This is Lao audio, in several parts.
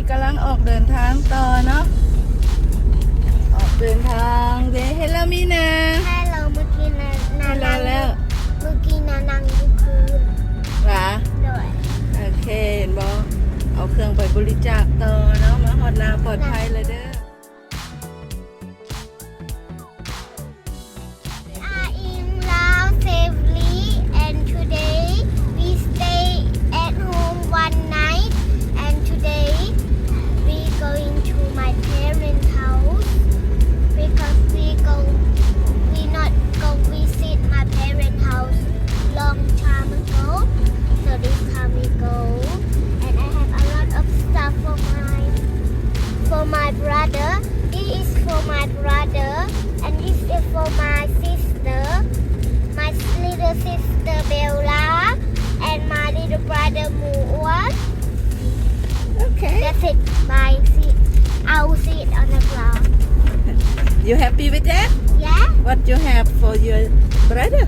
ກຳລັງອອກເດີນທາງຕໍ່ເນາະ ອອກເດີນທາງເດ້. Hello Mina. Hello. ເມື່ອກີ້ນະ ນານັ່ງ ເມື່ອກີ້ນານັ່ງຢູ່ພື້ນ. ຫວາ? ໂດຍ. ໂອເຄ ເຫັນບໍ່? ເອົາເຄື່ອງໄປບໍລິຈາກຕໍ່ເນາະ. ມາຮອດລາວປອດໄພແລ້ວເດີ. We are in Laos safely, and today we stay at home one night, and today we going to my parents' house because we go, we not go visit my parents' house long time ago. So this time we go, and I have a lot of stuff for my, for my brother. This is for my brother, and this is for my sister, my little sister Bella, and my little brother Muan. Okay. That's it. Bye. See, I will see it on the ground. You happy with that? Yeah. What you have for your brother?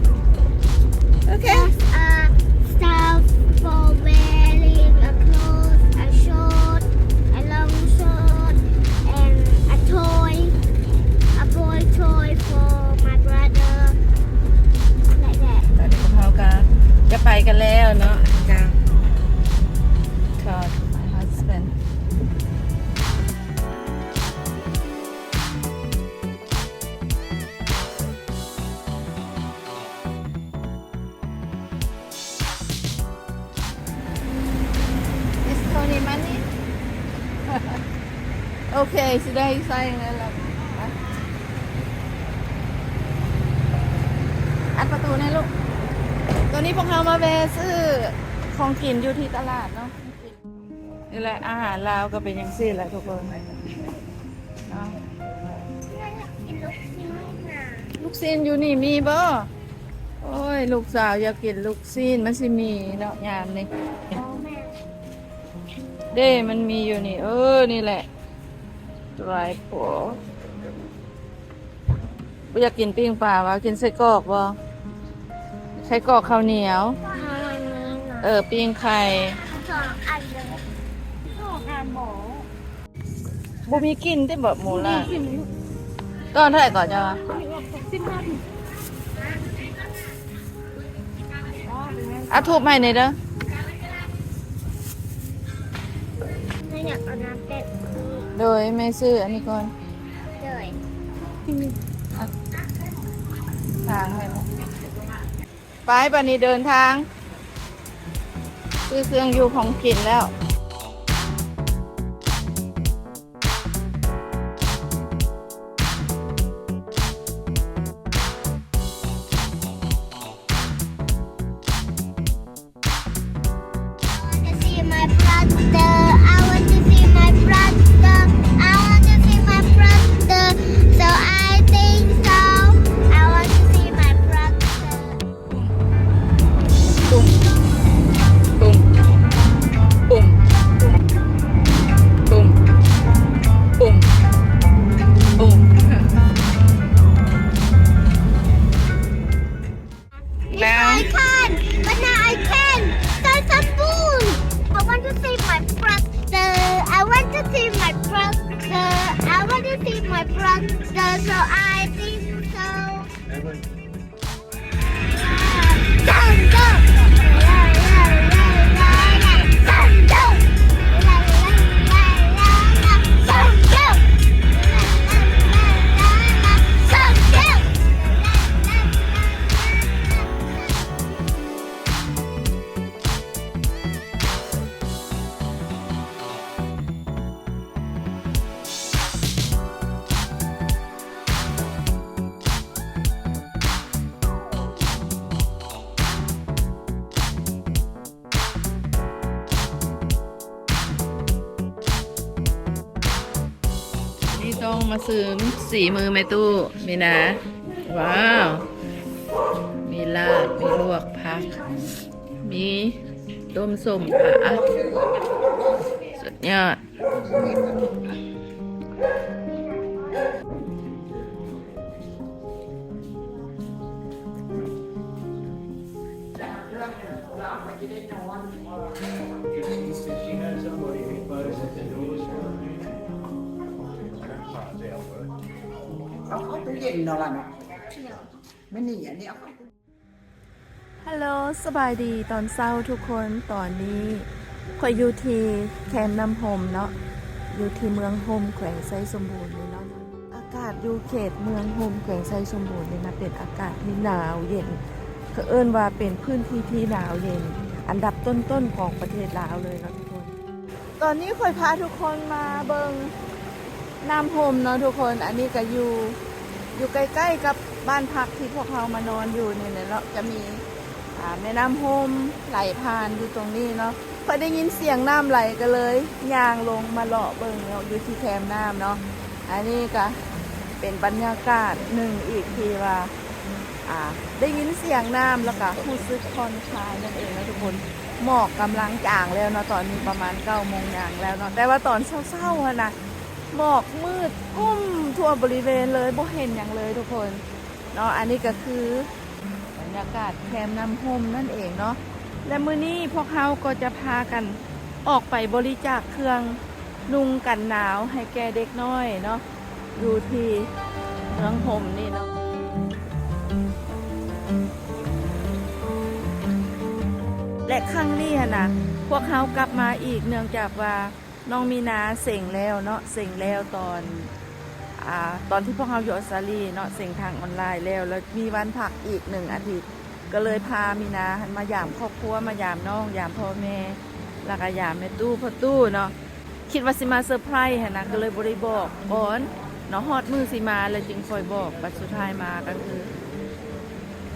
Okay. Just, uh, stuff for wearing, a clothes, a short, a long short, and a toy, a boy toy for my brother, like that. ຕອນນີ້ພວກເຮົາກໍຈະໄປກັນແລ້ວເນາະ ກໍ call my husband. It's Tony Money. ໂອເຄ ຊິໄດ້ໃສ່ແລ້ວລະ. ອັດປະຕູແນ່ລູກ. ຕອນນີ້ພວກເຮົາມາແວ່ຊື້ຂອງກິນຢູ່ທີ່ຕະຫຼາດເນາະ. ນີ້ແຫຼະ ອາຫານລາວກໍເປັນຈັ່ງຊີ້ແຫຼະທຸກຄົນເນາະ. ລູກຊີ້ນຢູ່ນີ້ມີບໍ່? ໂອ້ຍ ລູກສາວຢາກກິນລູກຊີ້ນ ມັນຊິມີເນາະຍາມນີ້. ເດ້ ມັນມີຢູ່ນີ້ ເອີ ນີ້ແຫຼະ dry pork. ບໍ່ຢາກກິນປີ້ງປາຫວາ? ກິນໄສ້ກອກບໍ່? ໄສ້ກອກເຂົ້າໜຽວ. ເອີ ປີ້ງໄຂ່. ສອງອັນເລີຍ. ສອງອັນບໍ? ບໍ່ມີກິ່ນຕິບໍ? ໝູລະ. ຕອນເທົ່າໃດເກາະເຈົ້າ? ສິບຫ້າ. ເອົາທູບໃຫ້ແດ່ເດີ. ແມ່ຢາກເອົານ້ຳແປບ. ໂດຍ ແມ່ຊື້ອັນນີ້ກ່ອນ. ໂດຍ. ອ່ະ ວາງໄວ້. ໄປ ບາດນີ້ເດີນທາງ ຊື້ເຄື່ອງຢູ່ຂອງກິນແລ້ວ. I want to see my brother. I want to see my brother. I want to see my brother. So I think so. I want to see my brother. ປຸ້ງ ປຸ້ງ ປຸ້ງ ປຸ້ງ ປຸ້ງ ປຸ້ງ. If I can, but now I can. That's a spoon. I want to see my brother. I want to see my brother. I want to see my brother. So I think so.ນີ້ຕ້ອງມາຊຶມສີມືແມ່ຕູ້ມີນາ. ວ້າວ ມີລາບ ມີລວກຜັກ ມີຕົ້ມສົ້ມປາ ສຸດຍອດ. ເຫັນເນາະລະເນາະ ແມ່ນນີ້ ອັນນີ້ເອົາ ຮັລໂຫຼ ສະບາຍດີຕອນເຊົ້າທຸກຄົນ. ຕອນນີ້ຂ້ອຍຢູ່ທີ່ແຄມນ້ຳໂຮມເນາະ ຢູ່ທີ່ເມືອງໂຮມ ແຂວງໄຊສົມບູນນີ້ເນາະ. ອາກາດຢູ່ເຂດເມືອງໂຮມ ແຂວງໄຊສົມບູນນີ້ນະ ເປັນອາກາດທີ່ໜາວເຢັນ ເຂົາເອີ້ນວ່າເປັນພື້ນທີ່ທີ່ໜາວເຢັນອັນດັບຕົ້ນໆຂອງປະເທດລາວເລີຍເນາະທຸກຄົນ. ຕອນນີ້ຂ້ອຍພາທຸກຄົນມາເບິ່ງນ້ຳໂຮມເນາະທຸກຄົນ. ອັນນີ້ກະຢູ່ ຢູ່ໃກ້ໆກັບບ້ານພັກທີ່ພວກເຮົາມານອນຢູ່ນີ້ແຫຼະເນາະ. ຈະມີ ອ່າ ແມ່ນ້ຳໂຮມໄຫຼຜ່ານຢູ່ຕົງນີ້ເນາະ. ຂ້ອຍໄດ້ຍິນສຽງນ້ຳໄຫຼກະເລີຍຍ່າງລົງມາເລາະເບິ່ງເນາະ ຢູ່ທີ່ແຄມນ້ຳເນາະ. ອັນນີ້ກະເປັນບັນຍາກາດໜຶ່ງອີກທີ່ວ່າ ອ່າ ໄດ້ຍິນສຽງນ້ຳ ແລ້ວກະຮູ້ສຶກຜ່ອນຄາຍນັ້ນເອງເນາະທຸກຄົນ. ໝອກກຳລັງຈາງແລ້ວເນາະ ຕອນນີ້ປະມານເກົ້າໂມງຫຍັງແລ້ວເນາະ ແຕ່ວ່າຕອນເຊົ້າໆຫັ້ນນະ ໝອກມືດກຸ້ມທົ່ວບໍລິເວນເລີຍ ບໍ່ເຫັນຫຍັງເລີຍທຸກຄົນເນາະ. ອັນນີ້ກະຄືບັນຍາກາດແຄມນ້ຳໂຮມນັ້ນເອງເນາະ ແລະ ມື້ນີ້ພວກເຮົາກໍຈະພາກັນອອກໄປບໍລິຈາກເຄື່ອງນຸ່ງກັນໜາວໃຫ້ແກ່ເດັກນ້ອຍເນາະ ຢູ່ທີ່ເມືອງໂຮມນີ້ເນາະ. ແລະ ຄັ້ງນີ້ຫັ້ນນະ ພວກເຮົາກັບມາອີກ ເນື່ອງຈາກວ່ານ້ອງມີນາເສັງແລ້ວເນາະ ເສັງແລ້ວຕອນ ອ່າ ຕອນທີ່ພວກເຮົາຢູ່ອອສຕາລີເນາະ ເສັງທາງອອນລາຍແລ້ວ ແລ້ວມີວັນພັກອີກໜຶ່ງອາທິດ ກໍເລີຍພາມີນາຫັ້ນມາຢາມຄອບຄົວ ມາຢາມນ້ອງ ຢາມພໍ່ແມ່ ແລ້ວກໍຢາມແມ່ຕູ້ ພໍ່ຕູ້ເນາະ. ຄິດວ່າຊິມາເຊີໄພຣສ໌ຫັ້ນນະ ກໍເລີຍບໍ່ໄດ້ບອກກ່ອນເນາະ ຮອດມື້ຊິມາແລ້ວຈຶ່ງຄ່ອຍບອກ. ບັດສຸດທ້າຍມາກໍຄື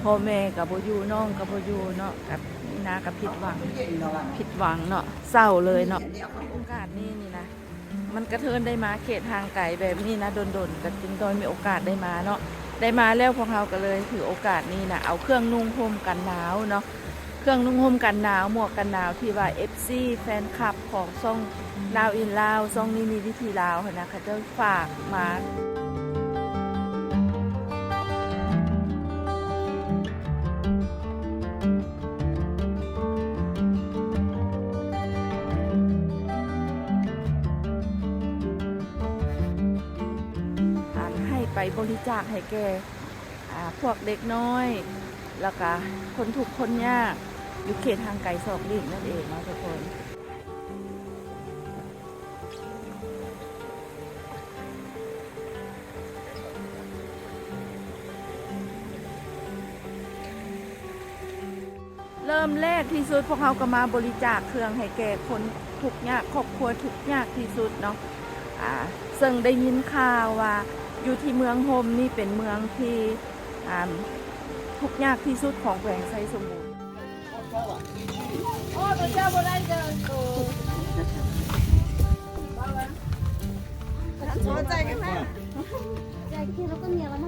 ພໍ່ແມ່ກໍບໍ່ຢູ່ ນ້ອງກໍບໍ່ຢູ່ເນາະ ກັບມີນາກໍຜິດຫວັງ ຜິດຫວັງເນາະ ເສົ້າເລີຍເນາະ. ໂອກາດນີ້ນີ້ນະ ມັນກະເທີນໄດ້ມາເຂດຫ່າງໄກແບບນີ້ນະ ດົນໆກໍຈຶ່ງຕ້ອງມີໂອກາດໄດ້ມາເນາະ. ໄດ້ມາແລ້ວພວກເຮົາກໍເລີຍຖືໂອກາດນີ້ນະ ເອົາເຄື່ອງນຸ່ງຫົ່ມກັນໜາວເນາະ ເຄື່ອງນຸ່ງຫົ່ມກັນໜາວ ໝວກກັນໜາວທີ່ວ່າເອັຟຊີ ແຟນຄລັບຂອງຊ່ອງລາວອິນລາວ ຊ່ອງນີ້ມີວິທີລາວຫັ້ນນະ ເຂົາເຈົ້າຝາກມາ ອັນໃຫ້ໄປບໍລິຈາກໃຫ້ແກ່ ອ່າ ພວກເດັກນ້ອຍ ແລ້ວກະຄົນທຸກຄົນຍາກ ຢູ່ເຂດຫ່າງໄກສອກຫຼີກນັ້ນເອງເນາະທຸກຄົນ. ເລີ່ມແລກທີ່ສຸດ ພວກເຮົາກໍມາບໍລິຈາກເຄື່ອງໃຫ້ແກ່ຄົນທຸກຍາກ ຄອບຄົວທຸກຍາກທີ່ສຸດເນາະ ອ່າ ເຊິ່ງໄດ້ຍິນຂ່າວວ່າຢູ່ທີ່ເມືອງໂຮມນີ້ເປັນເມືອງທີ່ ອ່າ ທຸກຍາກທີ່ສຸດຂອງແຂວງໄຊສົມບູນ.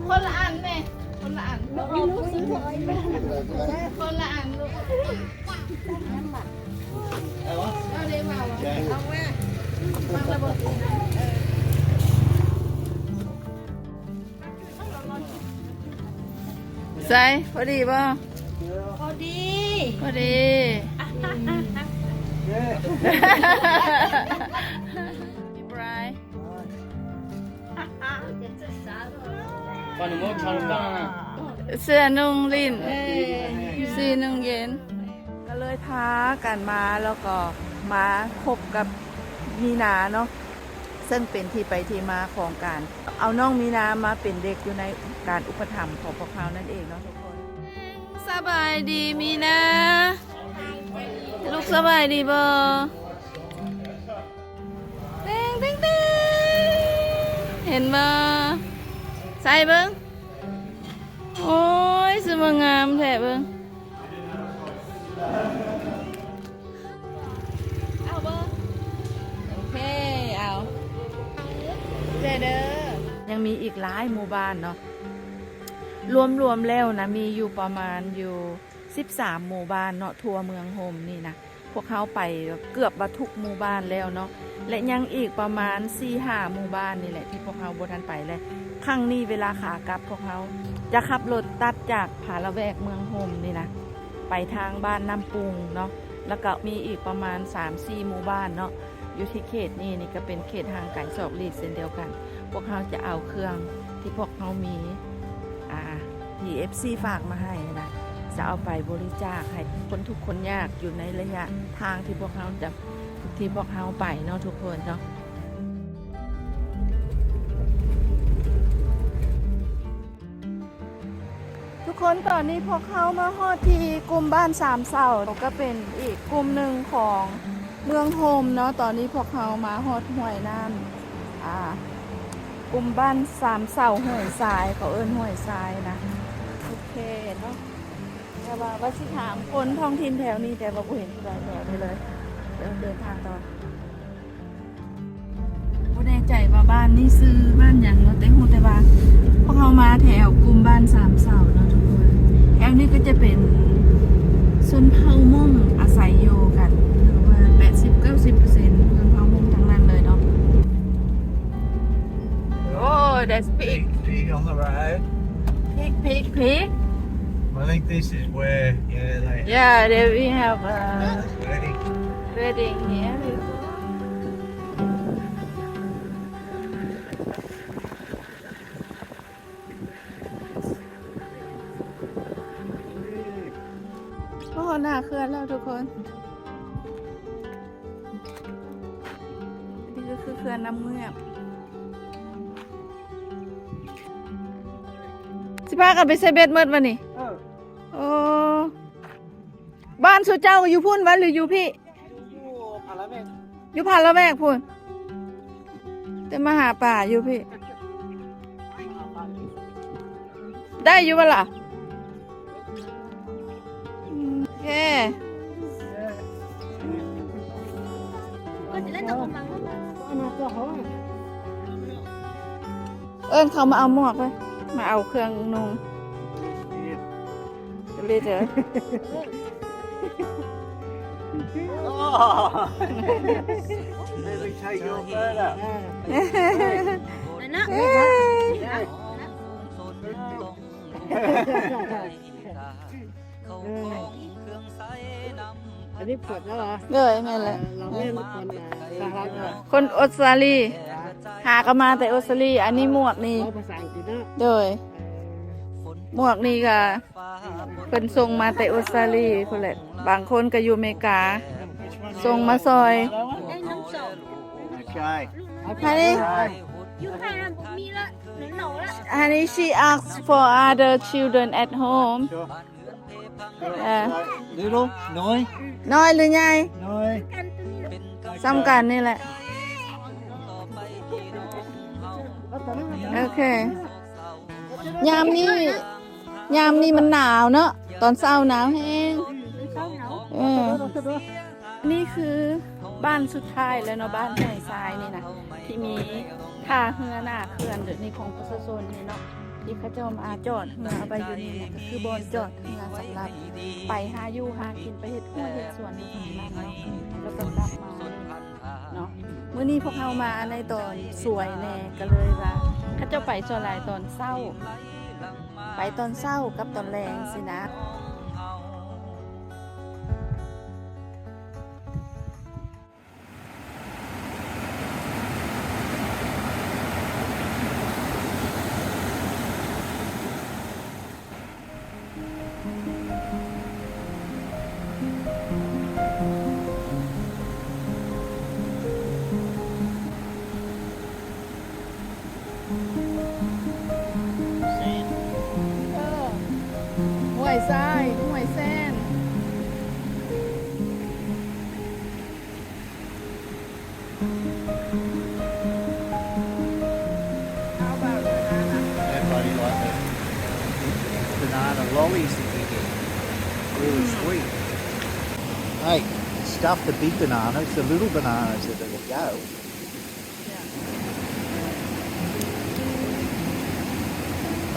ຄົນລະອັນແມ່ ຄົນລະອັນ ຄົນລະອັນລູກ ເອົາເດ້ມາ ເອົາແມ່ ມັກລະບໍ່? ໃສ່ ພໍດີບໍ່? ພໍດີ ພໍດີ. ເສື້ອນຸ່ງຫຼິ້ນ ເອີ ສີນຸ່ງເຢັນ ກໍເລີຍພາກັນມາ ແລ້ວກໍມາພົບກັບມີນາເນາະ ເຊິ່ງເປັນທີ່ໄປທີ່ມາຂອງການເອົານ້ອງມີນາມາເປັນເດັກຢູ່ໃນການອຸປະຖຳຂອງພວກເຮົານັ້ນເອງເນາະທຸກຄົນ. ສະບາຍດີມີນາ ລູກສະບາຍດີບໍ່? ເຕັງເຕັງເຕັງ ເຫັນບໍ່? ໃສ່ເບິ່ງ ໂອ້ຍ ຄືມາງາມແທ້ເບິ່ງ ເອົາບໍ່? ໂອເຄ ເອົາ ໃສ່ເດີ. ຍັງມີອີກຫຼາຍໝູ່ບ້ານເນາະ ລວມໆແລ້ວນະ ມີຢູ່ປະມານຢູ່ ສິບສາມໝູ່ບ້ານເນາະ ທົ່ວເມືອງໂຮມນີ້ນະ ພວກເຮົາໄປເກືອບວ່າທຸກໝູ່ບ້ານແລ້ວເນາະ ແລະ ຍັງອີກປະມານສີ່ຫ້າໝູ່ບ້ານນີ້ແຫຼະ ທີ່ພວກເຮົາບໍ່ທັນໄປເລີຍ. ຄັ້ງນີ້ເວລາຂາກັບ ພວກເຮົາຈະຂັບລົດຕັດຈາກຜາລະແວກເມືອງໂຮມນີ້ນະ ໄປທາງບ້ານນ້ຳປຸງເນາະ ແລ້ວກະມີອີກປະມານສາມສີ່ໝູ່ບ້ານເນາະ ຢູ່ທີ່ເຂດນີ້ ນີ້ກໍເປັນເຂດຫ່າງໄກສອກຫຼີກເຊັ່ນດຽວກັນ. ພວກເຮົາຈະເອົາເຄື່ອງທີ່ພວກເຮົາມີ ອ່າ ທີ່ເອັຟຊີຝາກມາໃຫ້ນະ ຈະເອົາໄປບໍລິຈາກໃຫ້ຄົນທຸກຄົນຍາກຢູ່ໃນໄລຍະທາງທີ່ພວກເຮົາຈະ ທີ່ພວກເຮົາໄປເນາະ ທຸກຄົນເນາະ. ທຸກຄົນ ຕອນນີ້ພວກເຮົາມາຮອດທີ່ກຸ່ມບ້ານສາມເສົາ ກໍເປັນອີກກຸ່ມໜຶ່ງຂອງເມືອງໂຮມເນາະ. ຕອນນີ້ພວກເຮົາມາຮອດຫ້ວຍນ້ຳ ອ່າ ກຸ່ມບ້ານສາມເສົາຫ້ວຍຊາຍ ເຂົາເອີ້ນຫ້ວຍຊາຍນະ. ໂອເຄເນາະ ແຕ່ວ່າ ວ່າຊິຖາມຄົນທ້ອງຖິ່ນແຖວນີ້ ແຕ່ວ່າບໍ່ເຫັນຜູ້ໃດແຖວນີ້ເລີຍ. ເດີນ ເດີນທາງຕໍ່. ບໍ່ແນ່ໃຈວ່າບ້ານນີ້ຊື່ບ້ານຫຍັງເນາະ ແຕ່ຮູ້ແຕ່ວ່າພວກເຮົາມາແຖວກຸ່ມບ້ານສາມເສົາເນາະທຸກຄົນ. ແຖວນີ້ກໍຈະເປັນຊົນເຜົ່າມົ້ງອາໄສຢູ່ກັນ ຖືວ່າແປດສິບເກົ້າສິບເປີເຊັນ ຊົນເຜົ່າມົ້ງທັງນັ້ນເລີຍເນາະ. Oh, that's pig. Pig, pig on the road. Pig, pig, pig. I think this is where, yeah, they, yeah, there we have a wedding. Wedding here. ມາຮອດໜ້າເຂື່ອນແລ້ວທຸກຄົນ. ນີ້ກໍຄືເຂື່ອນນ້ຳເງືອກ. ຊິພາກັນໄປໃສ່ເບັດໝົດວະນີ້? ເອີ. ໂອ້ ບ້ານສູ່ເຈົ້າຢູ່ພຸ້ນວະ ຫຼືຢູ່ພີ້? ຢູ່ພາລະແວກ ຢູ່ພາລະແວກພຸ້ນ ແຕ່ມາຫາປາຢູ່ພີ້. ໄດ້ຢູ່ບໍ່ລະ? ໂອເຄ ເອີ້ນເຂົາມາເອົາໝວກເວີຍ ມາເອົາເຄື່ອງນຸ່ງ. Later. Oh. Let me take your bird up. ອັນນີ້ຜົວເຈົ້າເຫລອ? ເອີ ແມ່ນແຫຼະ. ເອີ ເຮົາແມ່ນຄົນສະຫະລັດເນາະ ຄົນອົດສະຕາລີ ຫາກໍມາແຕ່ອົດສະຕາລີ. ອັນນີ້ໝວກນີ້ ເວົ້າພາສາອັງກິດເນາະ. ໂດຍ ເອີ ໝວກນີ້ກໍ ເພິ່ນສົ່ງມາແຕ່ອົດສະຕາລີພຸ້ນແຫຼະ ບາງຄົນກໍຢູ່ເມກາ ສົ່ງມາຊ່ອຍ. Okay. Honey, she asked for other children at home. Sure. ເອີ Little? ນ້ອຍ? ນ້ອຍຫຼືໃຫຍ່? ນ້ອຍ. ສ່ຳກັນນີ້ແຫຼະ. ໂອເຄ. ຍາມນີ້ ຍາມນີ້ມັນໜາວເນາະ ຕອນເຊົ້າໜາວແຮງ. ເອີ ນີ້ຄືບ້ານສຸດທ້າຍແລ້ວເນາະ ບ້ານຫ້ວຍຊາຍນີ້ນະ ທີ່ມີທ່າເຮືອໜ້າເຂື່ອນ ຫຼື ນີ້ຂອງປະຊາຊົນນີ້ເນາະ ທີ່ເຂົາເຈົ້າມາຈອດເຮືອໄວ້ຢູ່ນີ້ນະ ກໍຄືບ່ອນຈອດເຮືອສຳລັບໄປຫາຢູ່ຫາກິນ ໄປເຮັດຮົ້ວເຮັດສວນຢູ່ທາງນັ້ນເນາະ ແລ້ວກໍກັບມາເນາະ. ມື້ນີ້ພວກເຮົາມາໃນຕອນສວຍແດ່ ກໍເລີຍວ່າເຂົາເຈົ້າໄປສ່ວນຫຼາຍຕອນເຊົ້າ ໄປຕອນເຊົ້າກັບຕອນແລງຊີ້ນະ. Sand. ເອີ ຫ້ວຍຊາຍ ຫ້ວຍແຊນ. How about banana? Everybody like the banana lollies that you get. Really sweet. Hey, stuff the big bananas, the little bananas are the go.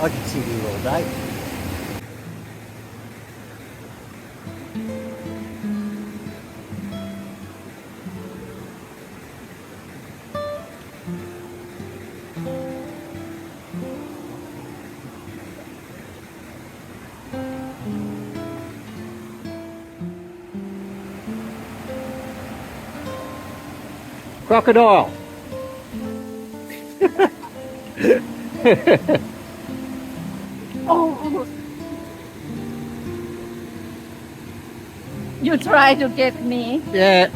I could sit here all day. Crocodile. Oh, you try to get me. Yeah.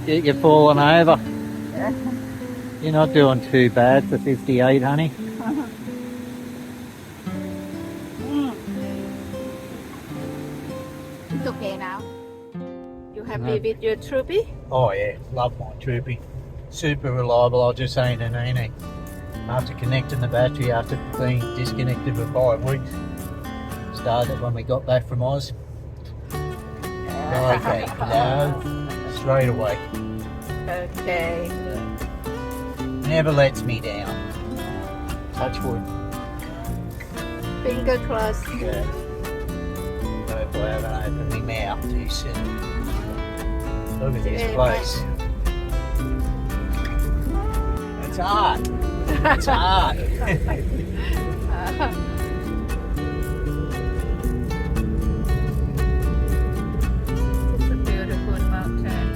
You, you're falling over. You're not doing too bad for fifty-eight, honey. Mm. It's okay now. You happy with your Troopy? Oh yeah, love my Troopy. Super reliable, I was just saying to Nene. After connecting the battery, after being disconnected for five weeks, started when we got back from Oz. Okay, love, straight away. Okay. Never lets me down. Touch wood. Finger crossed. Yeah. Hopefully I haven't opened my mouth too soon. Look at this place. It's hard. It's hard. It's a beautiful mountain.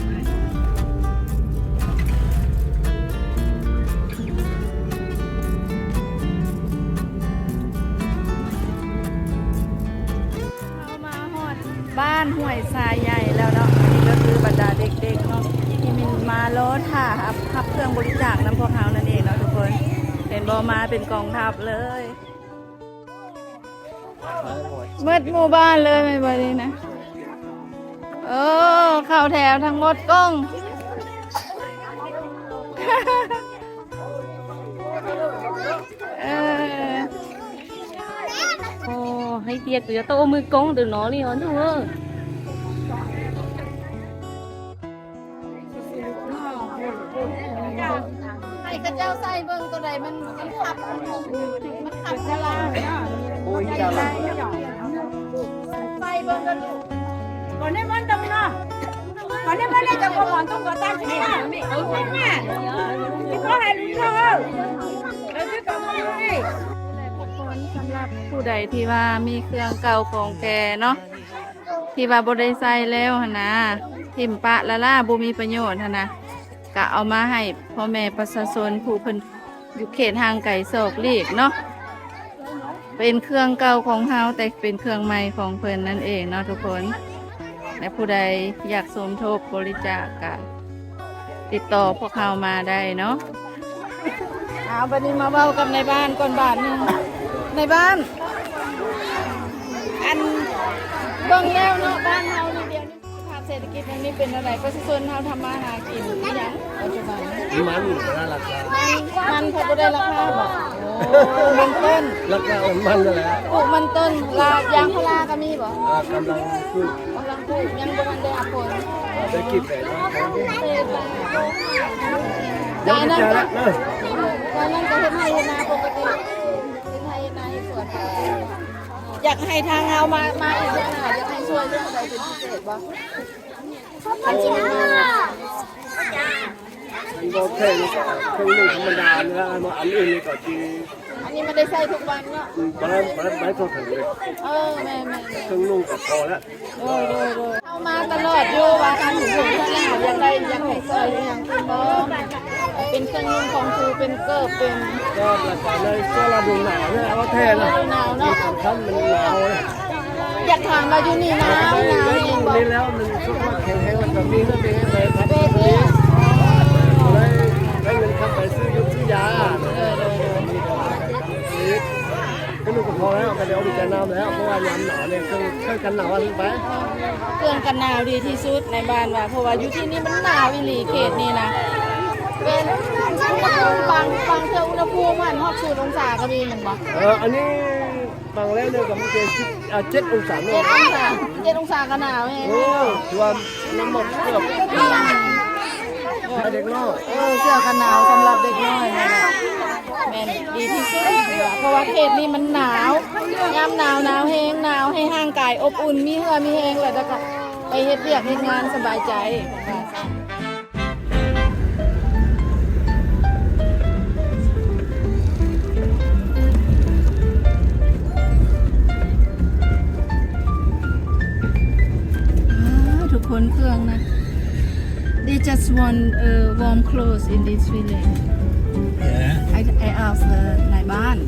ເຮົາມາຮອດບ້ານຫ້ວຍຊາຍໃຫຍ່ແລ້ວເນາະ. ອັນນີ້ກໍຄືບັນດາເດັກໆເນາະ ທີ່ມີມາລໍຖ້າຮັບ ຮັບເຄື່ອງບໍລິຈາກນຳພວກເຮົານັ້ນເອງເນາະທຸກຄົນ. ເຫັນບໍ່ ມາເປັນກອງທັບເລີຍ. ໝົດໝູ່ບ້ານເລີຍແມ່ນບໍ່ນີ້ນະ? ໂອ້ ເຂົ້າແຖວທັງໝົດກ້ອງ. ເອີ ໂອ້ ໃຫ້ຕຽກ ຕົວໂຕມືກ້ອງ ເດີໜໍລີອອນເດີ. ໃຫ້ເຂົາເຈົ້າໃສ່ເບິ່ງໂຕໃດມັນ ມັນຂັບ ມັນຂັບສະຫຼາກ ໃສ່ເບິ່ງກັນ. ກ່ອນນີ້ມັນຕ້ອງເນາະ ກ່ອນນີ້ມັນໄດ້ຈະບໍ່ໝອນຕ້ອງກໍຕາມທີ່ນີ້ນະ ເອົາຂຶ້ນມາ ຊິຂໍໃຫ້ລຸງເຂົາເອີ ເອົາຊິຕ້ອງມາຢູ່ນີ້. ສຳລັບຜູ້ໃດທີ່ວ່າມີເຄື່ອງເກົ່າຂອງແກ່ເນາະ ທີ່ວ່າບໍ່ໄດ້ໃຊ້ແລ້ວຫັ້ນນະ ຖິ້ມປະລະລາ ບໍ່ມີປະໂຫຍດຫັ້ນນະ ກະເອົາມາໃຫ້ພໍ່ແມ່ປະຊາຊົນຜູ້ເພິ່ນຢູ່ເຂດຫ່າງໄກສອກຫຼີກເນາະ. ເປັນເຄື່ອງເກົ່າຂອງເຮົາ ແຕ່ເປັນເຄື່ອງໃໝ່ຂອງເພິ່ນນັ້ນເອງເນາະທຸກຄົນ. ແລະ ຜູ້ໃດຢາກສົມທົບບໍລິຈາກກະຕິດຕໍ່ພວກເຮົາມາໄດ້ເນາະ. ເອົາ ບັດນີ້ມາເວົ້າກັບນາຍບ້ານກ່ອນບາດໜຶ່ງ. ນາຍບ້ານ ອັນ ເບິ່ງແລ້ວເນາະ ບ້ານເຮົານີ້ດຽວນີ້ ສະພາບເສດຖະກິດແນວນີ້ເປັນແນວໃດ? ປະຊາຊົນເຮົາທຳມາຫາກິນອີ່ຫຍັງປັດຈຸບັນ? ມັນບໍ່ໄດ້ລາຄາ ມັນ ມັນພັດບໍ່ໄດ້ລາຄາບໍ? ໂອ້ ມັນຕົ້ນ ລາຄາມັນນັ້ນແຫຼະ ປູກມັນຕົ້ນ ລາ ຢາງພາລາກໍມີບໍ? ອ່າ ກຳລັງປູກ ກຳລັງປູກ ຍັງບໍ່ທັນໄດ້ຮັບຜົນ ໄດ້ກິນແລ້ວ ໄດ້ກິນແລ້ວ ແຕ່ອັນນັ້ນກໍ ເອີ ແຕ່ອັນນັ້ນກໍເຮັດໄຮ່ເຮັດນາປົກກະຕິ ເຮັດໄຮ່ເຮັດນາເຮັດສວນປົກກະຕິ. ຢາກໃຫ້ທາງເຮົາມາ ມາອີກເທື່ອໜ້າ ຢາກໃຫ້ຊ່ວຍເລື່ອງໃດເປັນພິເສດບໍ່? ຄັນຊິມາ ອັນບໍ່ແພງ ເຄື່ອງໜຶ່ງທຳມະດານີ້ລະ ອັນອື່ນນີ້ກໍຊິ ອັນນີ້ມັນໄດ້ໃຊ້ທຸກວັນເນາະ ອືມ ປານນັ້ນ ປານນັ້ນໄດ້ທົ່ວເຖິງເລີຍ ເອີ ແມ່ນໆໆ ເຄື່ອງໜຶ່ງກໍພໍແລ້ວ ໂດຍໆໆ ເຮົາມາຕະຫຼອດຢູ່ວ່າຄັນເຖິງເທື່ອໜ້າ ຢາກໄດ້ ຢາກໃຫ້ຊ່ວຍອີ່ຫຍັງເພິ່ນບໍ່? ເປັນເຄື່ອງນຸ່ງຂອງຄູ ເປັນເກີບ ເປັນ ກໍລະກະໃນຊ່ວງລະດູໜາວນີ້ ເອົາແທ້ລະ ລະດູໜາວເນາະ ສຳຄັນມັນໜາວເລີຍ. ຢາກຖາມວ່າຢູ່ນີ້ໜາວ ໜາວແຮງບໍ່? ນີ້ແລ້ວມັນສຸກມາແຂງແຮງ ແລ້ວກໍມີເຮືອນມີແຮງໄປພັກ ເປັນເລີຍ ກໍເລີຍໄດ້ເງິນຄຳໄປຊື້ຢູຊື້ຢາ ເອີ ໂດຍໆ ກໍນຸ່ງກໍພໍແລ້ວ ກໍໄດ້ອົບໃຈໜາວແລ້ວ ເພາະວ່າຍາມໜາວນີ້ ເຄື່ອງ ເຄື່ອງກັນໜາວເອົາໄປ ເຄື່ອງກັນໜາວດີທີ່ສຸດໃນບ້ານວ່າ ເພາະວ່າຢູ່ທີ່ນີ້ມັນໜາວອີ່ຫຼີ ເຂດນີ້ນະ ແມ່ນ ບາງ ບາງເທື່ອອຸນຫະພູມຫັ້ນຮອດສູນອົງສາກໍມີແມ່ນບໍ່? ເອີ ອັນນີ້ບາງແລ້ວເດີກໍມີແຕ່ສິບ ອ່າ ເຈັດອົງສາເນາະ ເຈັດອົງສາ ເຈັດອົງສາກໍໜາວແຮງ ໂອ້ ຖືວ່ານ້ຳໝອກເກືອບ ເດັກນ້ອຍ ເອີ ເສື້ອກັນໜາວສຳລັບເດັກນ້ອຍນັ້ນແຫຼະ ແມ່ນດີທີ່ສຸດ ເພາະວ່າເຂດນີ້ມັນໜາວ ຍາມໜາວ ໜາວແຮງ ໜາວໃຫ້ຮ່າງກາຍອົບອຸ່ນ ມີເຫື່ອມີແຮງ ແລ້ວກໍໄປເຮັດວຽກເຮັດງານສະບາຍໃຈ. ອ່າ ທຸກຄົນ ເຄື່ອງນະ They just want And uh, warm clothes in this village. Yeah. I, I asked the ນາຍບ້ານ.